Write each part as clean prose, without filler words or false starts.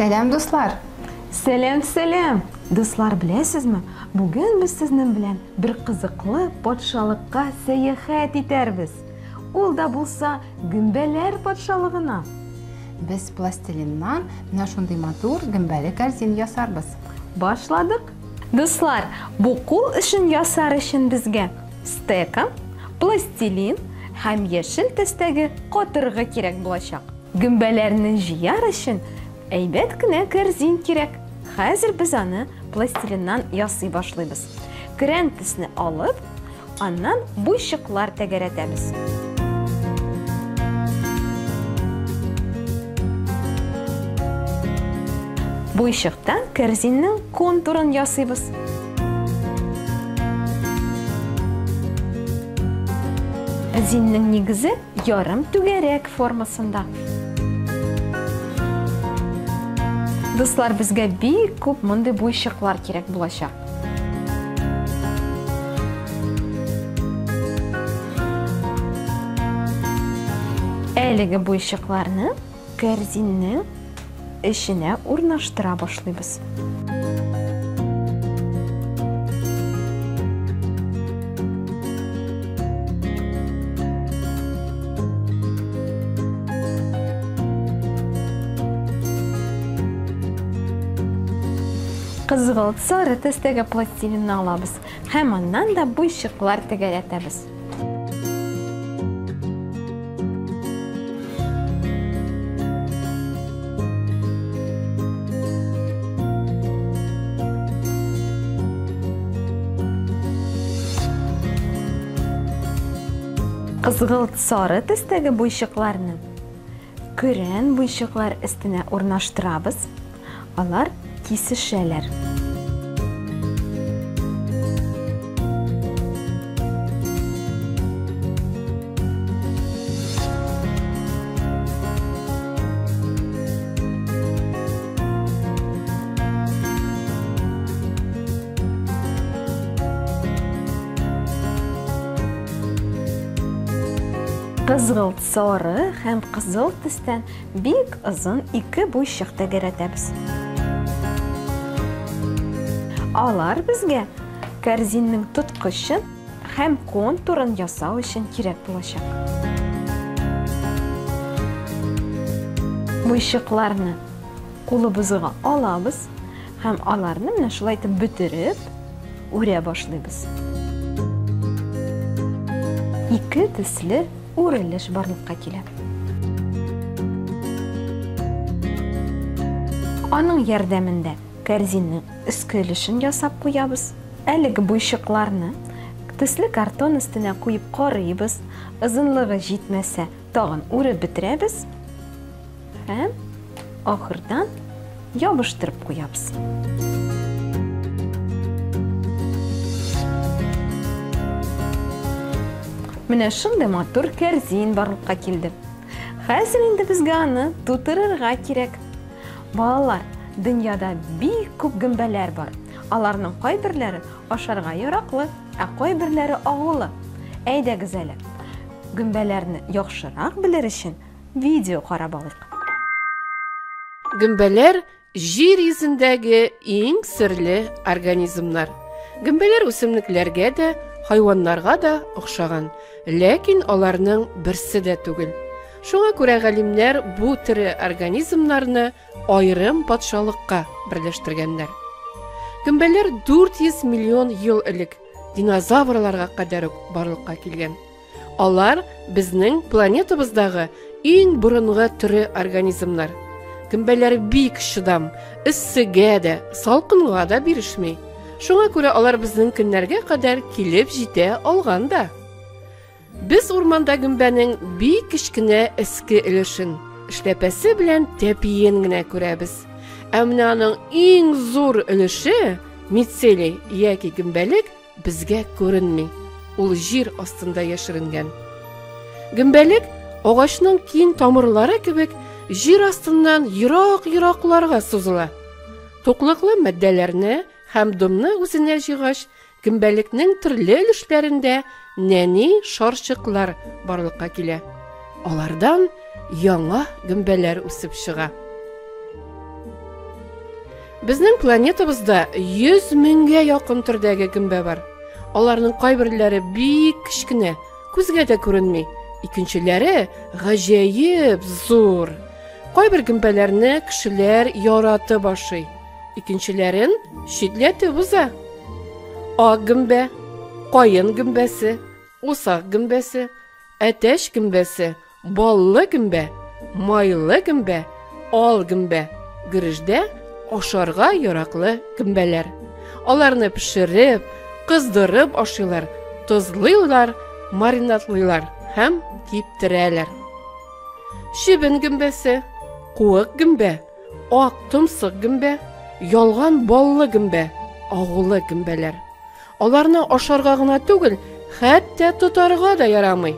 Сәлам, дуслар! Сәлам, сәлам! Дуслар, беләсезме, бүген без сезнең белән бер кызыклы патшалыкка сәяхәт итәрбез. Ул да булса гөмбәләр патшалыгына. Без пластилиннан менә шундый матур гөмбәле кәрзин ясарбыз. Башладык! Дуслар, бу кул эшен ясар өчен безгә стека, пластилин һәм яшел төстәге катыргы кирәк булачак. Гөмбәләрне җыяр өчен әйбәт кенә кәрзин кирәк. Хәзер без аны пластилиннан ясый башлыйбыз. Көрән төсне алып, аннан буйчыклар тәгәрәтәбез. Буйчыктан кәрзиннең контурын ясыйбыз. Кәрзиннең нигезе ярым түгәрәк формасында. Дуслар, безгә бик күп мондый буйчыклар кирәк булачак. Әлеге буйчыкларны кәрзиннең эченә урнаштыра башлыйбыз. Кызгылт сары төстәге пластилинны алабыз һәм аннан да буйчыклар тәгәрәтәбез. Кызгылт сары төстәге буйчыкларны көрән буйчыклар өстенә урнаштырабыз. Алар кисешәләр. Кызгылт сары һәм кызыл төстән бик озын ике буйчык тәгәрәтәбез. Алар безгә кәрзиннең тоткычын һәм контурын ясау өчен кирәк булачак. Буйчыкларны кулыбызга алабыз һәм аларны менә шулай итеп бөтереп үрә башлыйбыз. Ике төсле үрелеш барлыкка килә. Аның ярдәмендә кәрзиннең өске өлешен ясап куябыз. Әлеге буйчыкларны төсле картон өстенә куеп карыйбыз. Озынлыгы җитмәсә, тагын үреп бетерәбез һәм ахырдан ябыштырып куябыз. Менә шундый матур кәрзин барлыкка килде. Хәзер инде безгә аны тутырырга кирәк. Балалар, дөньяда бик күп гөмбәләр бар. Аларның кайберләре ашарга яраклы, ә кайберләре агулы. Әйдәгез әле, гөмбәләрне яхшырак белер өчен видео карап алыйк. Гөмбәләр җир йөзендәге иң серле организмнар. Гөмбәләр үсемлекләргә дә, хайваннарга да охшаган, ләкин аларның берсе дә түгел. Шуңа күрә галимнәр бу тере организмнарны аерым патшалыкка берләштергәннәр. Гөмбәләр 400 миллион ел элек динозаврларга кадәр үк барлыкка килгән. Алар безнең планетабыздагы иң борынгы төре организмнар. Гөмбәләр бик чыдам, эссегә дә, салкынга да бирешми. Шуңа күрә алар безнең көннәргә кадәр килеп җитә алган да. Без урманда гөмбәнең бик кечкенә эске өлешен, эшләпәсе белән тәпиен генә күрәбез. Ә менә аның иң зур өлеше, мицелий яки гөмбәлек, безгә күренми. Ул җир астында яшеренгән. Гөмбәлек агачның киң тамырлары кебек җир астыннан ерак-еракларга сузыла. Туклыклы матдәләрне һәм дымны үзенә җыйгач, гөмбәлекнең төрле өлешләрендә нәни шарчыклар барлыкка килә. Алардан яңа гөмбәләр үсеп чыга. Безнең планетабызда 100 меңгә якын төрдәге гөмбә бар. Аларның кайберләре бик кечкенә, күзгә дә күренми. Икенчеләре гаҗәеп зур. Кайбер гөмбәләрне кешеләр яратып ашый. Икенчеләрен читләтеп уза. Ак гөмбә, каен гөмбәсе, усак гөмбәсе, әтәч гөмбәсе, Баллы гөмбә, майлы гөмбә, ал гөмбә, гөреҗдә ашарга яраклы гөмбәләр. Аларны пешереп, кыздырып ашыйлар, тозлыйлар, маринадлыйлар һәм киптерәләр. Чебен гөмбәсе, куык гөмбә, ак томсык гөмбә, ялган баллы гөмбә, агулы гөмбәләр. Аларны ашарга гына түгел, хәтта тотарга да ярамый.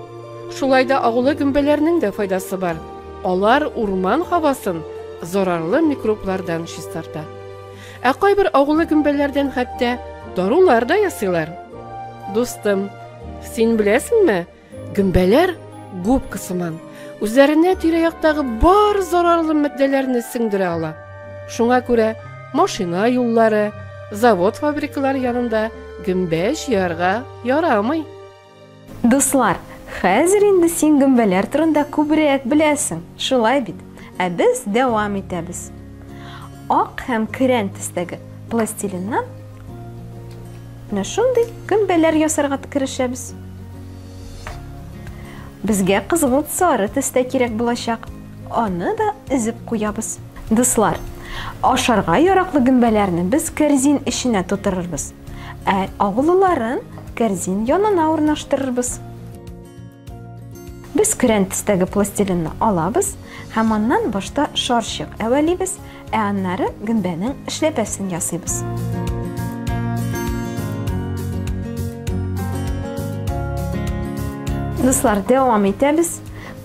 Шулай да агулы гөмбәләрнең дә файдасы бар. Алар урман һавасын зарарлы микроблардан чистарта. Ә кайбер агулы гөмбәләрдән хәтта дарулар да ясыйлар. Дустым, син беләсеңме, Гөмбәләр губка сыман, үзләренә тирә-яктагы бар зарарлы матдәләрне сеңдерә ала. Шуңа күрә машина юллары, завод-фабрикалар янында гөмбә җыярга ярамый. Дуслар, хәзер инде син гөмбәләр турында күбрәк беләсең, шулай бит? Ә без дәвам итәбез. Ак һәм көрән төстәге пластилиннан Менә шундый гөмбәләр ясарга керешәбез. Безгә кызгылт сары төстә кирәк булачак. Аны да өзеп куябыз. Дуслар, ашарга яраклы гөмбәләрне без кәрзин эченә тутырырбыз. Ә агулыларын кәрзин янына урнаштырырбыз. Без көрән төстәге пластилинны алабыз һәм аннан башта шарчык әвәлибез, ә аннары гөмбәнең эшләпәсен ясыйбыз. Дуслар, дәвам итәбез.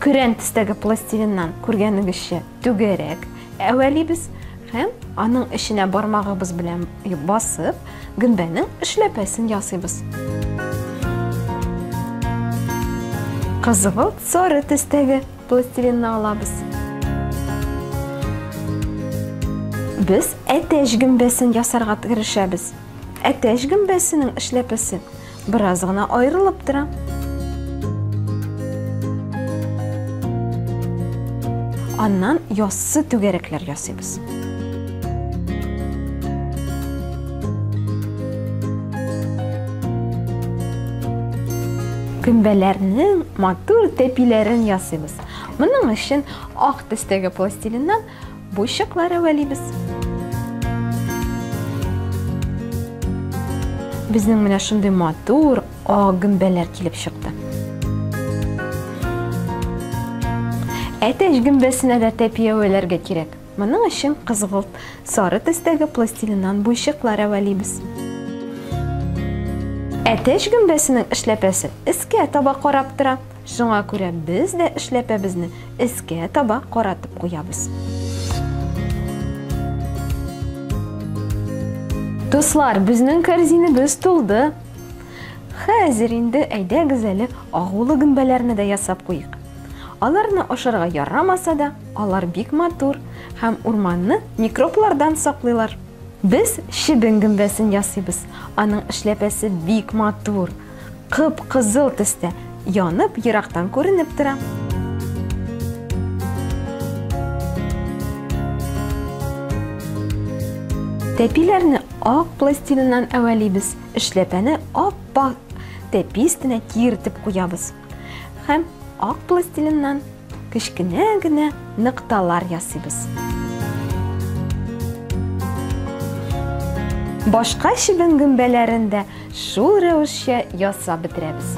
Көрән төстәге пластилиннан күргәнегезчә түгәрәк әвәлибез һәм аның эченә бармагыбыз белән басып, гөмбәнең эшләпәсен ясыйбыз. Кызгылт сары төстәге пластилинны алабыз. Без әтәч гөмбәсен ясарга керешәбез. Әтәч гөмбәсенең эшләпәсе бераз гына аерылып тора. Аннан яссы түгәрәкләр ясыйбыз. Гөмбәләрнең матур тәпиләрен ясыйбыз. Моның өчен ак төстәге пластилиннан буйчыклар әвәлибез. Безнең менә шундый матур ак гөмбәләр килеп чыкты. Әтәч гөмбәсенә дә тәпи әвәләргә кирәк. Моның өчен кызгылт сары төстәге пластилиннан буйчыклар әвәлибез. Әтәч гөмбәсенең эшләпәсе өскә таба карап тора. Шуңа күрә без дә эшләпәбезне өскә таба каратып куябыз. Дуслар, безнең корзинебез тулды. Хәзер инде әйдәгез әле агулы гөмбәләрне дә ясап куйык. Аларны ашарга ярамаса да, алар бик матур һәм урманны микроблардан саклыйлар. Без чебен гөмбәсен ясыйбыз. Аның эшләпәсе бик матур. Кып-кызыл төстә, янып ерактан күренеп тора. Тәпиләрне ак пластилиннан әвәлибез, эшләпәне ап-ак тәпи өстенә киертеп куябыз. Һәм ак пластилиннан кечкенә генә нокталар ясыйбыз. Башка чебен гөмбәләрен дә шул рәвешчә ясап бетерәбез.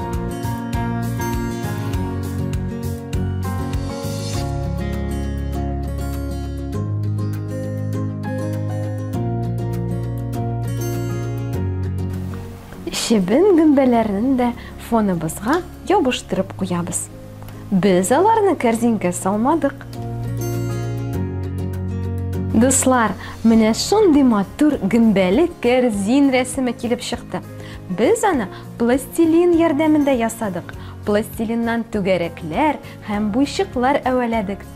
Чебен гөмбәләрен дә фоныбызга ябыштырып куябыз. Без аларны кәрзингә салмадык. Дуслар, менә шундый матур гөмбәле кәрзин рәсеме килеп чыкты. Без аны пластилин ярдәмендә ясадык. Пластилиннан түгәрәкләр һәм буйчыклар әвәләдек.